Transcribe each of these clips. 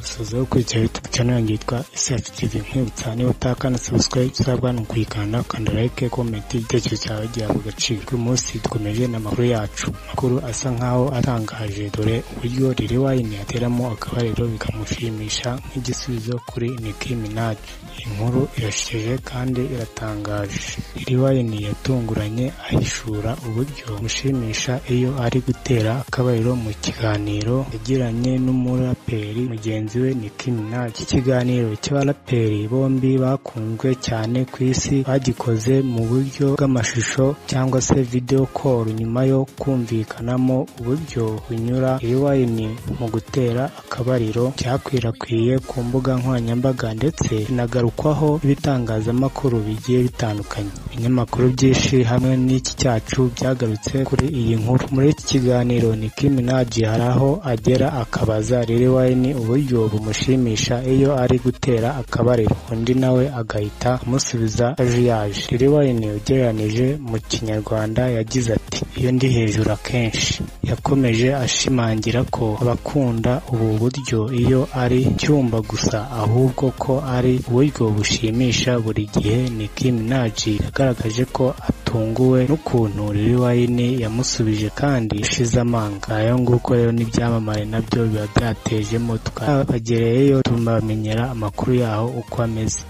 Dusoza gukurikira YouTube channel yanjye yitwa Isacu TV. Nkwibutsa niba utakanda subscribe usabwa ni ukuyikanda, ukanda like, comment, igitekerezo cyawe gihabwa agaciro. Uyu munsi dukomeje n'amakuru yacu, amakuru asa nkaho atangaje. Dore uburyo Lil Wayne ateramo akabariro bikamushimisha nk'igisubizo kuri Nicki Minaj. Inkuru irashekeje kandi iratangaje. Lil Wayne yatunguranye ahishura uburyo mushimisha iyo ari gutera akabariro mu kiganiro yagiranye n'umuraperi mugenzi we Nicki Minaj. Iki kiganiro cy'abaraperi bombi bakunzwe cyane ku isi bagikoze mu buryo bw'amashusho cyangwa se video call, nyuma yo kumvikanamo uburyo bunyura Lil Wayne mu gutera akabariro. Cyakwirakwiye ku mbuga nkoranyambaga ndetse binagarukwaho n'ibitangazamakuru bigiye bitandukanye. Ibinyamakuru byinshi hamwe n'iki cyacu byagarutse kuri iyi nkuru. Muri iki kiganiro Nicki Minaj hari aho agera akabaza Lil Wayne uburyo bumushimisha iyo ari gutera akabariro, undi nawe agahita amusubiza ajuyaje. Lil Wayne ugereranije mu Kinyarwanda yagize ati: "Iyo ndi hejuru akenshi." Yakomeje ashimangira ko abakunda ubu buryo iyo ari cyumba gusa, ahubwo ko ari uburyo bushimisha buri gihe. Nicki Minaj yagaragaje ko atunguwe n'ukuntu Lil Wayne yamusubije kandi ashize amanga. Ayo nguko rero n'ibyamamare nabyo biba byatejemo, tukabagereyeyo tubamenyera amakuru yaho uko ameze.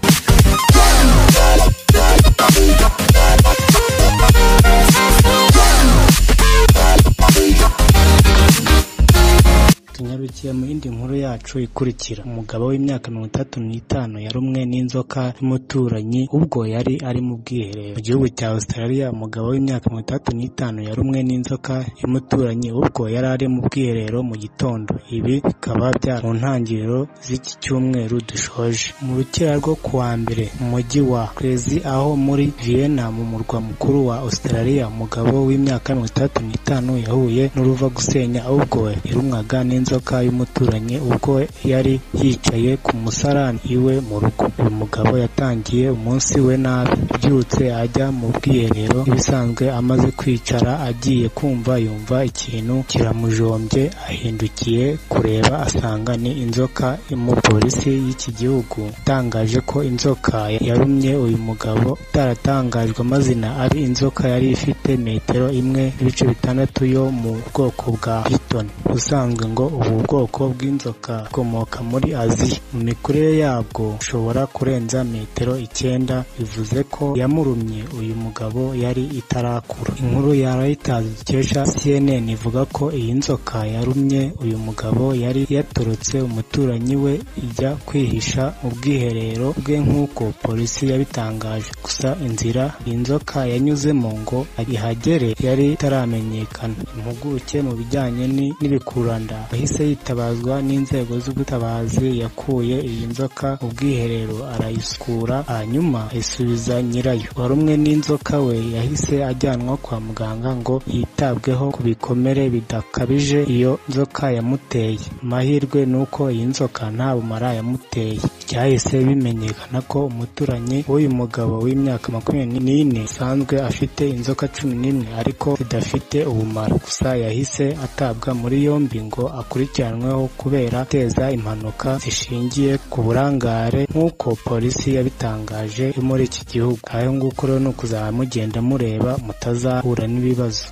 Tunyarukiye mu yindi nkuru yacu ikurikira. Umugabo w'imyaka 35 yarumwe n'inzoka y'umuturanyi ubwo yari ari mu bwiherero. Mu gihugu cya Australia, umugabo w'imyaka 35 yarumwe n'inzoka y'umuturanyi ubwo yari ari mu bwiherero mu gitondo. Ibi bikaba byari mu ntangiriro z'iki cyumweru dushoje. Mu rukera rwo kuwa mbere mu mujyi wa Crazy aho muri Vienna mu murwa mukuru wa Australia, umugabo w'imyaka 35 yahuye n'uruva gusenya ubwo yarumwaga n'inzoka y'umuturanyi ubwo yari yicaye ku musarani iwe mu rugo. Uyu mugabo yatangiye umunsi we nabi, abyutse ajya mu bwiherero nk'ibisanzwe. Amaze kwicara agiye kumva yumva ikintu kiramujombye, ahindukiye kureba asanga ni inzoka. Umupolisi y'iki gihugu yatangaje ko inzoka yarumye uyu mugabo utaratangajwe amazina ari inzoka yari ifite metero 1.6 yo mu bwoko bwa python. Ubusanzwe ngo ubu bwoko bw'inzoka bukomoka muri Aziya. Mu mikurire yabwo ushobora kurenza metero 9, bivuze ko yamurumye uyu mugabo yari itarakura. Inkuru ya Reuters dukesha CNN ivuga ko iyi nzoka yarumye uyu mugabo yari yatorotse umuturanyi we ijya kwihisha mu bwiherero bwe nk'uko polisi yabitangaje. Gusa inzira iyi nzoka yanyuzemo ngo ihagere yari itaramenyekana. Impuguke mu bijyanye n'ibikururanda yahise yitabazwa n'inzego z'ubutabazi, yakuye iyi nzoka mu bwiherero arayisukura hanyuma ayisubiza nyirayo. Warumwe n'inzoka we yahise ajyanwa kwa muganga ngo yitabweho ku bikomere bidakabije iyo nzoka yamuteye. Amahirwe ni uko iyi nzoka nta bumara yamuteye. Byahise bimenyekana ko umuturanyi w'uyu mugabo w'imyaka 24 asanzwe afite inzoka 11 ariko zidafite ubumara. Gusa yahise atabwa muri yombi ngo akurikiranweho kubera guteza impanuka zishingiye ku burangare nk'uko polisi yabitangaje yo muri iki gihugu. Ayo nguko rero ni ukuzaba mugenda mureba mutazahura n'ibibazo.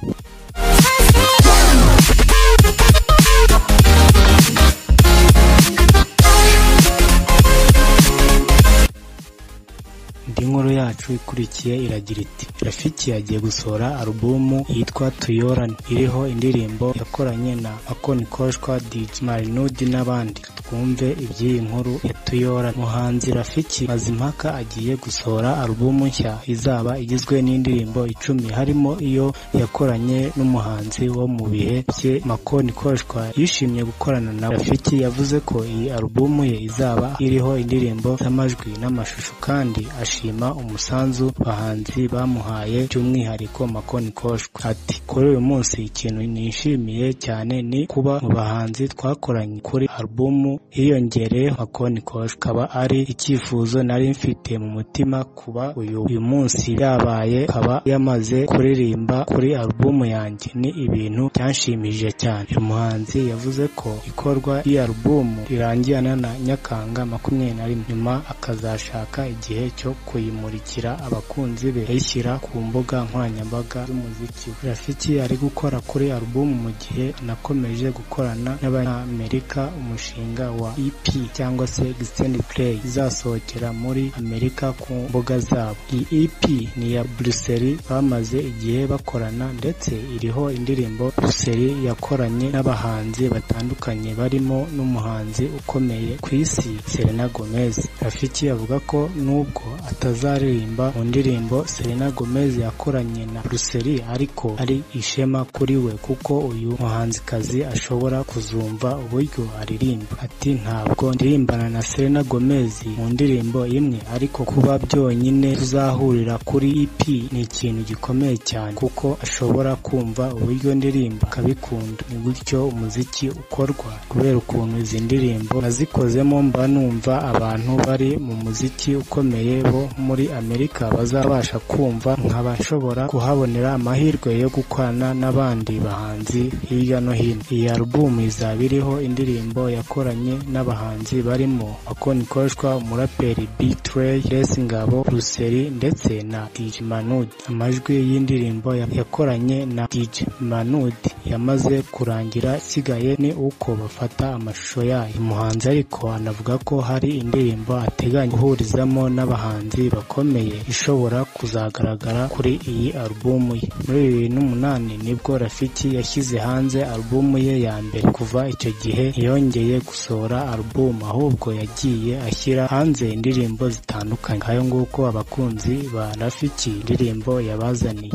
Indi nkuru yacu ikurikiye iragira iti: Rafiki agiye gusohora alubumu yitwa Tuyorane iriho indirimbo yakoranye na Akon Koshwa, DJ Marinudi n'abandi. Twumve iby'iyi nkuru ya Tuyorane. Muhanzi Rafiki Mazimpaka agiye gusohora alubumu nshya izaba igizwe n'indirimbo 10, harimo iyo yakoranye n'umuhanzi wo mu bihe bye Makon Koshwa yishimiye gukorana nawe. Rafiki yavuze ko iyi alubumu ye izaba iriho indirimbo z'amajwi n'amashusho kandi ashima ashima umusanzu bahanzi bamuhaye by'umwihariko Makoni Koshwa. Ati kuri uyu munsi ikintu nishimiye cyane ni kuba mu bahanzi twakoranye kuri alubumu hiyongereye Makoni Koshwa, akaba ari icyifuzo nari mfite mu mutima kuba uyu munsi yabaye, akaba yamaze kuririmba kuri alubumu yanjye, ni ibintu byanshimishije cyane. Uyu muhanzi yavuze ko ikorwa ry'iyi alubumu rirangirana na Nyakanga 21, nyuma akazashaka igihe cyo kuyimurikira abakunzi be ayishyira ku mbuga nkoranyambaga z'umuziki we. Rafiki ari gukora kuri alubumu mu gihe anakomeje gukorana n'Abanyamerika umushinga wa EP cyangwa se Extended Play izasohokera muri Amerika ku mbuga zabo. Iyi EP ni iya Bruxelles bamaze igihe bakorana, ndetse iriho indirimbo Bruxelles yakoranye n'abahanzi batandukanye barimo n'umuhanzi ukomeye ku isi Selena Gomez. Rafiki avuga ko nubwo atazaririmba mu ndirimbo Selena Gomez yakoranye na Bruxelles, ariko ari ishema kuri we kuko uyu muhanzikazi ashobora kuzumva uburyo aririmba. Ati ntabwo ndirimbana na Selena Gomez mu ndirimbo imwe, ariko kuba byonyine tuzahurira kuri EP ni ikintu gikomeye cyane kuko ashobora kumva uburyo ndirimba akabikunda. Ni gutyo umuziki ukorwa, kubera ukuntu izi ndirimbo nazikozemo mba numva abantu bari mu muziki ukomeye bo muri Amerika bazabasha kumva, nkaba nshobora kuhabonera amahirwe yo gukorana n'abandi bahanzi hirya no hino. Iyi alubumu izaba iriho indirimbo yakoranye n'abahanzi barimo Akon Koshwa, umuraperi B-Threy, Les Ngabo, Bruxelles ndetse na DJ Manud. Amajwi y'indirimbo yakoranye na DJ Manud yamaze kurangira, isigaye ni uko bafata amashusho yayo. Umuhanzi ariko anavuga ko hari indirimbo ateganya guhurizamo n'abahanzi bakomeye ishobora kuzagaragara kuri iyi alubumu ye. Muri 2008 nibwo Rafiki yashyize hanze alubumu ye ya mbere. Kuva icyo gihe ntiyongeye gusohora alubumu, ahubwo yagiye ashyira hanze indirimbo zitandukanye. Ngayo nguko abakunzi ba Rafiki indirimbo yabazaniye.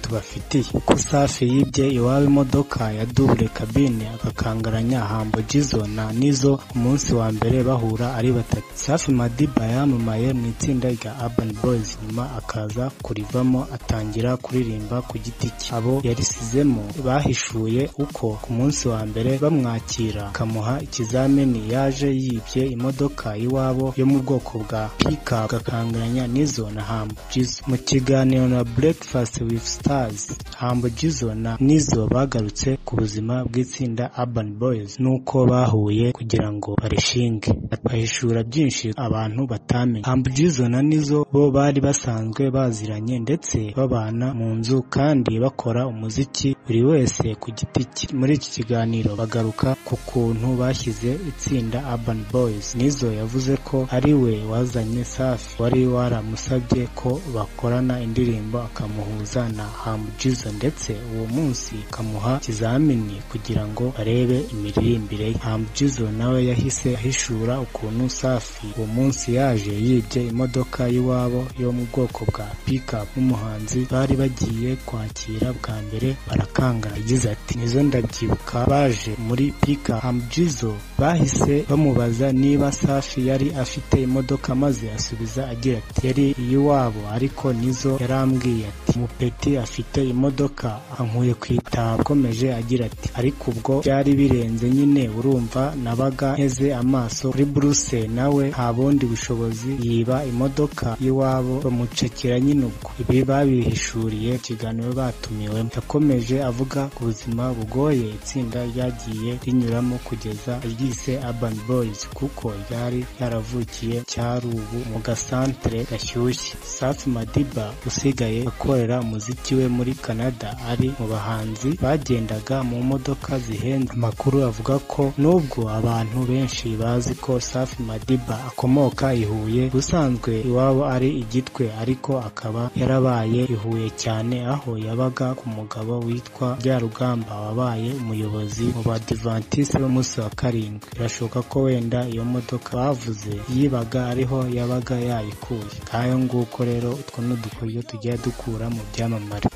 Tubafitiye uko Safi yibye iwabo imodoka ya double cabine agakangaranya Humble Jizzo na Nizzo umunsi wa mbere bahura ari batatu. Safi Madiba yamamaye mu itsinda rya Urban Boys, nyuma akaza kurivamo atangira kuririmba ku giti cye. Abo yarisizemo bahishuye uko ku munsi wa mbere bamwakira akamuha ikizamini yaje yibye imodoka y'iwabo yo mu bwoko bwa pickup agakangaranya Nizzo na Humble Jizzo. Mu kiganiro na Breakfast with Stars, Humble Jizzo na Nizzo bagarutse ku buzima bw'itsinda Urban Boys n'uko bahuye kugira ngo barishinge, bahishura byinshi abantu batamenye. Humble Jizzo na Nizzo bo bari basanzwe baziranye ndetse babana mu nzu kandi bakora umuziki buri wese ku giti cye. Muri iki kiganiro bagaruka ku kuntu bashyize itsinda Urban Boys. Nizzo yavuze ko ari we wazanye Safi wari waramusabye ko bakorana indirimbo akamuhuza na Humble Jizzo, ndetse uwo munsi akamuha ikizamini kugira ngo arebe imiririmbire ye. Humble Jizzo nawe yahise ahishura ukuntu Safi uwo munsi yaje yibye imodoka y'iwabo yo mu bwoko bwa pickup n'umuhanzi bari bagiye kwakira bwa mbere barakangara. Yagize ati Nizzo ndabyibuka baje muri pickup, Humble Jizzo bahise bamubaza niba Safi yari afite imodoka, maze asubiza agira ati yari iy'iwabo, ariko Nizzo yarambwiye ati mupeti afite imodoka ankuye ku itaba. Akomeje agira ati ariko ubwo byari birenze nyine, urumva nabaga nteze amaso kuri Bruce, nawe nta bundi bushobozi, yiba imodoka y'iwabo bamucekera nyine ubwo. Ibi babihishuriye ikiganiro batumiwemo. Yakomeje avuga ku buzima bugoye itsinda ryagiye rinyuramo kugeza ryise Urban Boys, kuko ryari yaravukiye Cyarubu mu gasantere gashyushye. Safi Madiba usigaye akorera umuziki we muri Canada ari mu bahanzi bagendaga mu modoka zihenze. Amakuru avuga ko nubwo abantu benshi bazi ko Safi Madiba akomoka i Huye, ubusanzwe iwabo ari i Gitwe, ariko akaba yarabaye i Huye cyane aho yabaga ku mugabo witwa Byarugamba wabaye umuyobozi mu Badivantiste b'umunsi wa 7. Birashoboka ko wenda iyo modoka bavuze yibaga ariho yabaga yayikuye. Ngayo nguko rero utwo ni udukoryo tugiye dukura mu byamamare.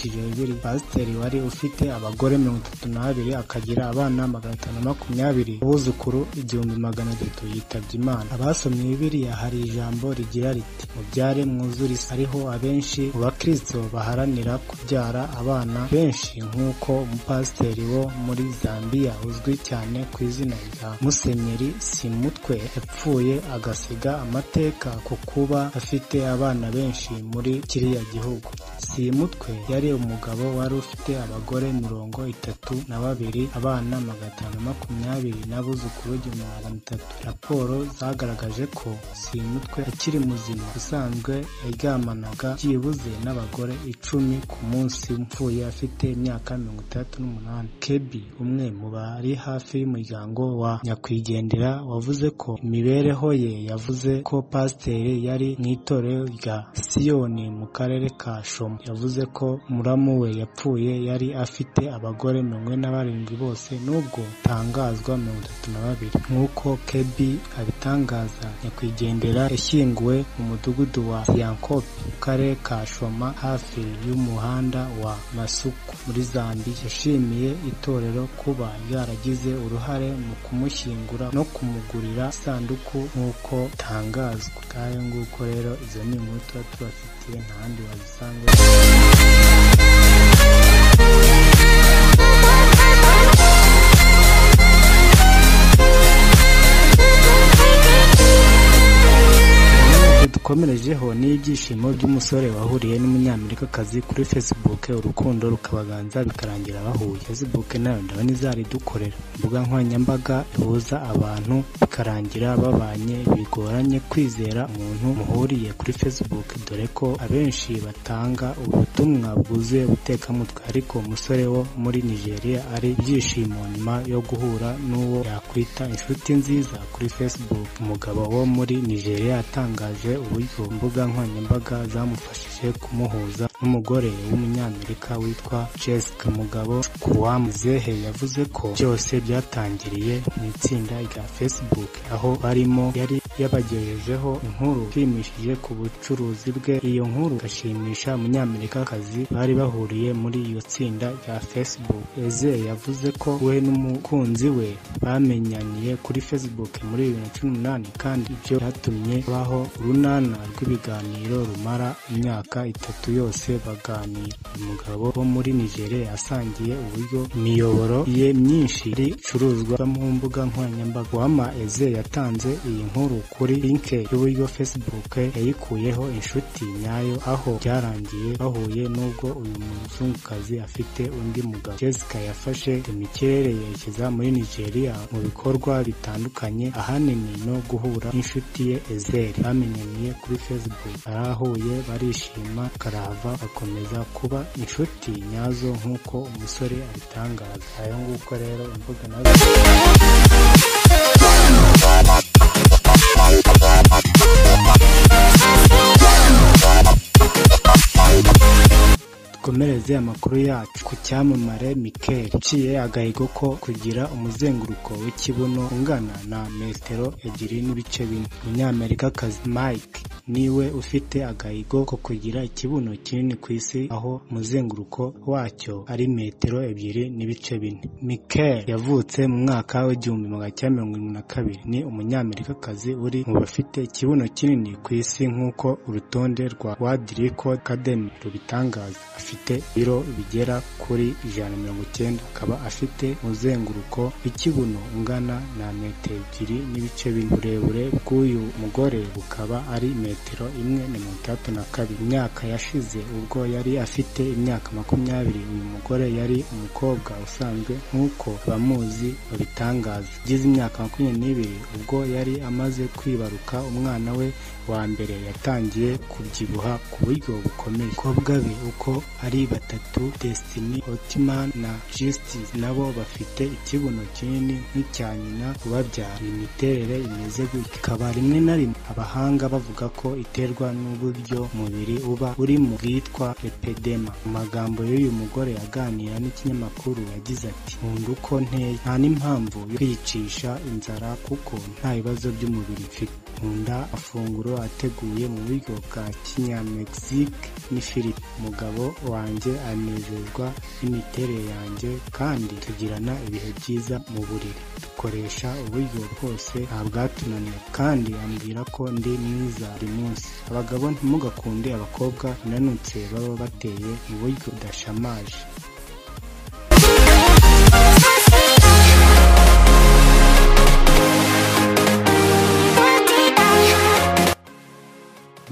Ukurikije Bibiliya, pasiteri wari ufite abagore 32 akagira abana 520, abuzukuru 1300 yitabye Imana. Abasomye Bibiliya hari ijambo rigira riti mubyare mwuzure isi, ariho abenshi mu bakristo baharanira kubyara abana benshi nk'uko umupasiteri wo muri Zambia uzwi cyane ku izina rya Musenyeri Simutwe yapfuye agasiga amateka ku kuba afite abana benshi muri kiriya gihugu. Simutwe yari umugabo wari ufite abagore 32, abana 520 n'abuzukuru 1300. Raporo zagaragaje ko Simutwe akiri muzima usanzwe yaryamanaga byibuze n'abagore 10 ku munsi, upfuye afite imyaka 68. Kebi, umwe mu bari hafi y'umuryango wa nyakwigendera, wavuze ko imibereho ye yavuze ko pasiteri yari mu itorero rya Siyoni mu karere ka Shoma. Yavuze ko muramu we yapfuye yari afite abagore 47 bose nubwo tangazwa 32. Nk'uko Kebi abitangaza, nyakwigendera yashyinguwe mu mudugudu wa Siyankope mu karere ka Shoma hafi y'umuhanda wa Masuku muri Zambia. Yashimiye itorero kuba ryaragize uruhare mu kumushyingura no kumugurira isanduku nk'uko tangazwa. Ngayo nguko rero, izo ni inkuru tuba tubafitiye, nta handi wazisanga. Dukomerejeho n'ibyishimo by'umusore wahuriye n'umunyamerikakazi kuri Facebook, urukundo rukabaganza bikarangira bahuye. Facebook nayo ndabona izaridukorera, imbuga nkoranyambaga ihuza abantu bikarangira babanye. Bigoranye kwizera umuntu muhuriye kuri Facebook, dore ko abenshi batanga ubutumwa bwuzuye butekamutwe, ariko umusore wo muri Nigeria ari ibyishimo nyuma yo guhura n'uwo yakwita inshuti nziza kuri Facebook. Umugabo wo muri Nigeria yatangaje uburyo imbuga nkoranyambaga zamufashije kumuhuza n'umugore w'umunyamerika witwa Jessica. Umugabo Kuwamuzehe yavuze ko byose byatangiriye mu itsinda rya Facebook, aho barimo yari yabagejejeho inkuru ishimishije ku bucuruzi bwe. Iyo nkuru igashimisha umunyamerikakazi bari bahuriye muri iyo tsinda rya Facebook. Eze yavuze ko we n'umukunzi we bamenyaniye kuri Facebook muri 2018, kandi ibyo byatumye baho urunana rw'ibiganiro rumara imyaka 3 yose baganira. Umugabo wo muri Nigeria yasangiye uburyo imiyoboro ye myinshi icuruzwa mu mbuga nkoranyambaga. Wama Eze yatanze iyi nkuru kuri link y'uburyo Facebook yayikuyeho inshuti nyayo, aho byarangiye bahuye n'ubwo uyu muzungukazi afite undi mugabo. Jessica yafashe imikirere yerekeza muri Nigeria mu bikorwa bitandukanye, ahanini no guhura n'inshuti ye Ezeri bamenyaniye kuri Facebook. Barahuye barishima karahava, bakomeza kuba inshuti nyazo nk'uko umusore abitangaza. Ayo nguko rero imbuga nazo. Dukomereze amakuru yacu ku cyamamare Mikel uciye agahigo ko kugira umuzenguruko w'ikibuno ungana na metero 2.4. Umunyamerikakazi Mike niwe ufite agahigo ko kugira ikibuno kinini ku isi, aho umuzenguruko wacyo ari metero 2.4. Mikel yavutse mu mwaka w'1972, ni umunyamerikakazi uri mu bafite ikibuno kinini ku isi nk'uko urutonde rwa World Record Academy rubitangaza. Afite ibiro bigera kuri 190, akaba afite umuzenguruko w'ikibuno ungana na metero 2.4. Uburebure bw'uyu mugore bukaba ari metero 1.62. Imyaka yashize ubwo yari afite imyaka 20, uyu mugore yari umukobwa usanzwe nk'uko abamuzi babitangaza. Agize imyaka 22 ubwo yari amaze kwibaruka umwana we wa mbere, yatangiye kubyibuha ku buryo bukomeye. Abakobwa be uko ari batatu, Destiny, Ottoman na Justice, nabo bafite ikibuno kinini nk'icya nyina ubabyara. Iyi miterere imeze gutya ikaba rimwe na rimwe abahanga bavuga ko ko iterwa n'uburyo umubiri uba urimo bwitwa lipedema. Mu magambo y'uyu mugore aganira n'ikinyamakuru yagize ati: "Nkunda uko nteye, nta n'impamvu yo kwiyicisha inzara kuko nta bibazo by'umubiri mfite. Nkunda amafunguro ateguye mu buryo bwa kinyamegizike n'ifiriti. Umugabo wanjye anezezwa n'imiterere yanjye kandi tugirana ibihe byiza mu buriri. Dukoresha uburyo bwose nta bwatunaniye kandi ambwira ko ndi mwiza buri munsi. Abagabo ntimugakunde abakobwa bananutse baba bateye mu buryo budashamaje."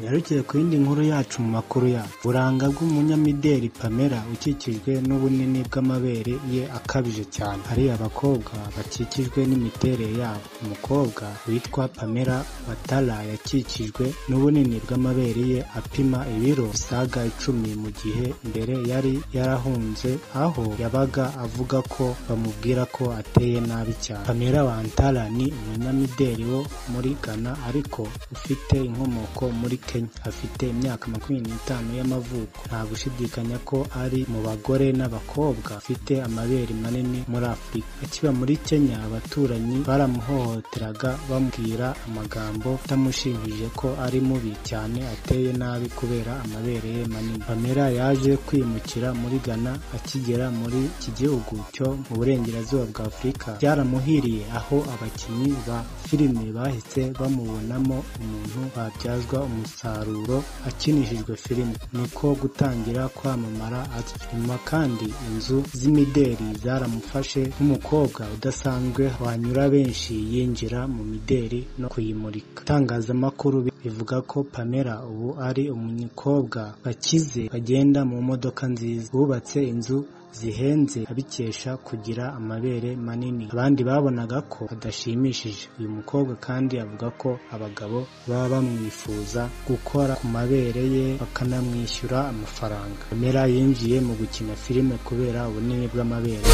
Yarukiye ku yindi nkuru yacu mu makuru yacu. Uburanga bw'umunyamideli Pamela ukikijwe n'ubunini bw'amabere ye akabije cyane. Hari abakobwa bakikijwe n'imiterere yabo. Umukobwa witwa Pamela Watara yakikijwe n'ubunini bw'amabere ye apima ibiro bisaga 10 mu gihe mbere yari yarahunze aho yabaga avuga ko bamubwira ko ateye nabi cyane. Pamela Watara ni umunyamideli wo muri Ghana ariko ufite inkomoko muri Kenya. Afite imyaka 25 y'amavuko. Nta gushidikanya ko ari mu bagore n'abakobwa bafite amabere manini muri Afurika. Akiba muri Kenya, abaturanyi baramuhohoteraga bamubwira amagambo atamushimishije ko ari mubi cyane, ateye nabi kubera amabere ye manini. Pamela yaje kwimukira muri Ghana. Akigera muri iki gihugu cyo mu burengerazuba bwa Afurika, byaramuhiriye aho abakinnyi ba filime bahise bamubonamo umuntu wabyazwa umusaruro akinishijwe filime, niko gutangira kwamamara atyo. Nyuma kandi inzu z'imideli zaramufashe nk'umukobwa udasanzwe wanyura benshi, yinjira mu mideli no kuyimurika. Itangazamakuru bivuga ko Pamela ubu ari umukobwa bakize, bagenda mu modoka nziza, bubatse inzu zihenze abikesha kugira amabere manini. Abandi babonaga ko adashimishije. Uyu mukobwa kandi avuga ko abagabo baba bamwifuza gukora ku mabere ye bakanamwishyura amafaranga. Pamela yinjiye mu gukina filime kubera ubunini bw'amabere.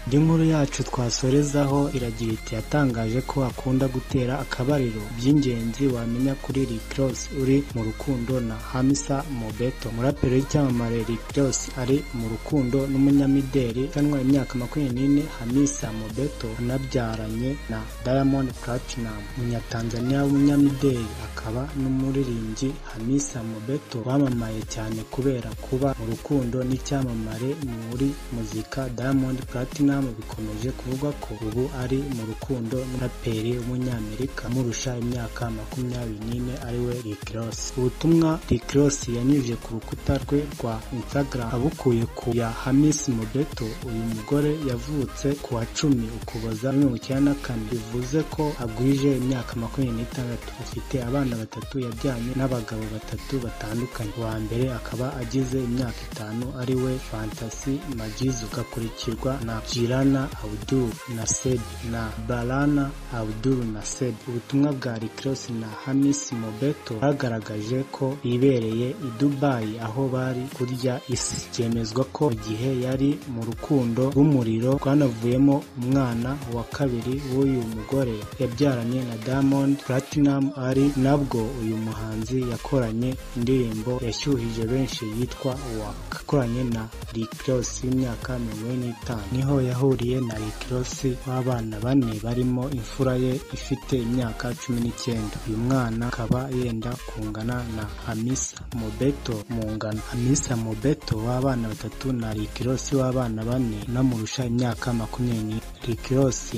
Indi nkuru yacu twasorezaho iragira iti: yatangaje ko akunda gutera akabariro. By'ingenzi wamenya kuri Rick Ross uri mu rukundo na Hamisa Mobeto. Umuraperi w'icyamamare Rick Ross ari mu rukundo n'umunyamideli utanwa imyaka 24 Hamisa Mobeto, anabyaranye na Diamond Platnumz. Umunyatanzania w'umunyamideli akaba n'umuririmbyi Hamisa Mobeto wamamaye cyane kubera kuba mu rukundo n'icyamamare muri muzika Diamond Platnumz, bikomeje kuvugwa ko ubu ari mu rukundo n'umuraperi w'umunyamerika amurusha imyaka 24 ariwe Rick Ross. Ubutumwa Rick Ross yanyujije ku rukuta rwe rwa Instagram abukuye ku ya Hamisa Mobeto. Uyu mugore yavutse ku wa 10 Ukuboza 1994, bivuze ko agwije imyaka 26. Afite abana batatu yabyaranye n'abagabo batatu batandukanye. Uwa mbere akaba agize imyaka 5 ariwe Fantasy Majizu, agakurikirwa na Jirana Abdul Naseb na Barana Abdul Naseb. Ubutumwa bwa Rick Ross na Hamisa Mobeto bagaragaje ko bibereye i Dubai aho bari kurya isi. Byemezwa ko mu gihe yari mu rukundo rw'umuriro rwanavuyemo umwana wa kabiri w'uyu mugore yabyaranye na Diamond Platnumz, ari nabwo uyu muhanzi yakoranye indirimbo yashyuhije benshi yitwa Waka akoranye na Rick Ross w'imyaka 45. Niho yahuriye na Rick Ross w'abana bane barimo imfura ye ifite imyaka 19. Uyu mwana akaba yenda kungana na Hamisa Mobeto mu ngano. Hamisa Mobeto w'abana batatu na Rick Ross w'abana bane unamurusha imyaka 20. Rick Ross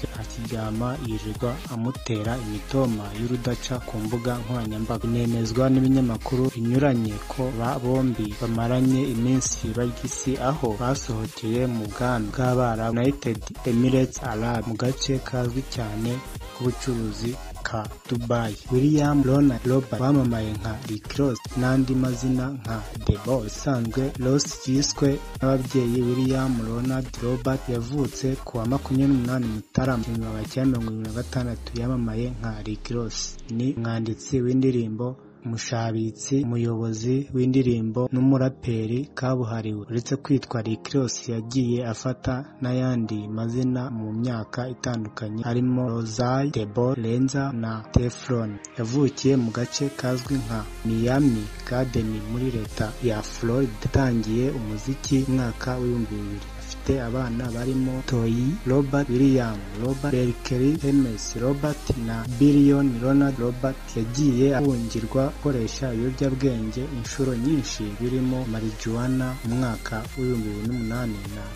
ntakiryama, yirirwa amutera imitoma y'urudaca ku mbuga nkoranyambaga. Binemezwa n'ibinyamakuru binyuranye ko bombi bamaranye iminsi barya isi aho basohokeye mu bwami bw'Abarabu United Emirates Arab mu gace kazwi cyane k'ubucuruzi ka Dubai. William Ronald Robert wamamaye nka Rick Ross n'andi mazina nka The Boss, usanzwe Ross yiswe n'ababyeyi William Ronald Robert, yavutse ku wa 28 Mutarama 1976. Yamamaye nka Rick Ross. Ni umwanditsi w'indirimbo, Umushabitsi, umuyobozi w'indirimbo n'umuraperi kabuhariwe. Uretse kwitwa Rick Ross, yagiye afata n'ayandi mazina mu myaka itandukanye harimo Rosai, Debo, Renza na Teflon. Yavukiye mu gace kazwi nka Miami Garden muri leta ya Florida. Yatangiye umuziki mu mwaka w'2000. Afite abana barimo Toyi, Robert, William, Robert, Berkeley, Hermes, Robert na Billion Ronald Robert. Yagiye afungirwa gukoresha ibiyobyabwenge inshuro nyinshi birimo marijuana mu mwaka w'2008 na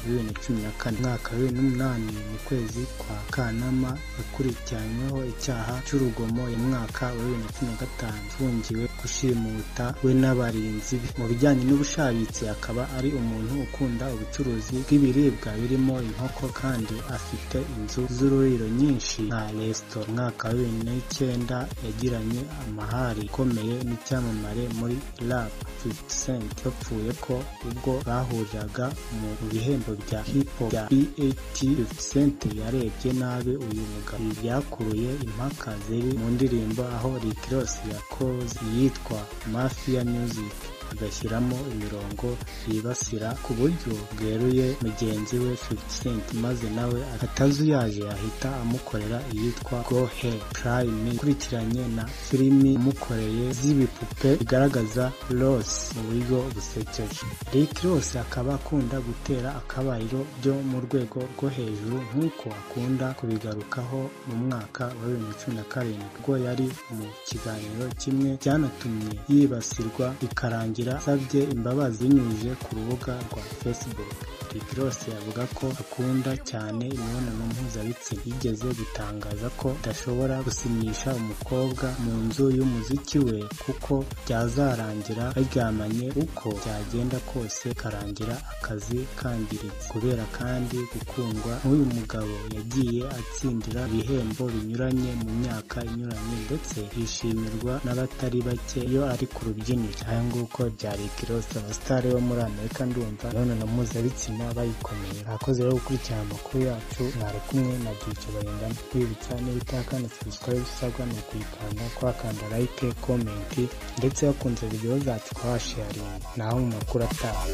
2014. Mu mwaka wa 2008 mu kwezi kwa Kanama yakurikiranyweho icyaha cy'urugomo. Mu mwaka wa 2015 afungiwe gushimuta we n'abarinzi be. Mu bijyanye n'ubushabitsi akaba ari umuntu ukunda ubucuruzi bw'ibiribwa birimo inkoko, kandi afite inzu z'ururiro nyinshi nka resitora. Mu mwaka wa 2009 yagiranye amahari akomeye n'icyamamare muri rap 50 Cent, bapfuye ko ubwo bahuriraga mu bihembo bya hip hop bya BET, 50 Cent yarebye nabi uyu mugabo. Ibi byakuruye impaka ziri mu ndirimbo aho Rick Ross yakoze iyitwa Mafia Music agashyiramo imirongo yibasira ku buryo bweruye mugenzi we 50 Cent, maze nawe atazuyaje ahita amukorera iyitwa Go Hell Try Me ikurikiranye na filimi amukoreye z'ibipupe bigaragaza Ross mu buryo busekeje. Rick Ross akaba akunda gutera akabariro byo mu rwego rwo hejuru nk'uko akunda kubigarukaho. Mu mwaka wa 2017 ubwo yari mu kiganiro kimwe byanatumye yibasirwa bikarangira asabye imbabazi binyujije ku rubuga rwa Facebook. Rick Ross avuga ko akunda cyane imibonano mpuzabitsina. Yigeze gutangaza ko adashobora gusinyisha umukobwa mu nzu y'umuziki we kuko byazarangira baryamanye, uko byagenda kose karangira akazi kangiritse. Kubera kandi gukundwa n'uyu mugabo, yagiye atsindira ibihembo binyuranye mu myaka inyuranye ndetse yishimirwa n'abatari bake iyo ari ku rubyiniro. Aya nguko bya Rick Ross, abasitari bo muri Amerika ndumva imibonano mpuzabitsina bayikomeye. Mwakoze rero gukurikirana amakuru yacu, mwari kumwe na DJ Bayingana. Kwibutsa niba utakanda subscribe usabwa ni ukuyikanda, kwakanda like, comment ndetse wakunze video zacu ukabasharinga. Naho mu makuru ataha.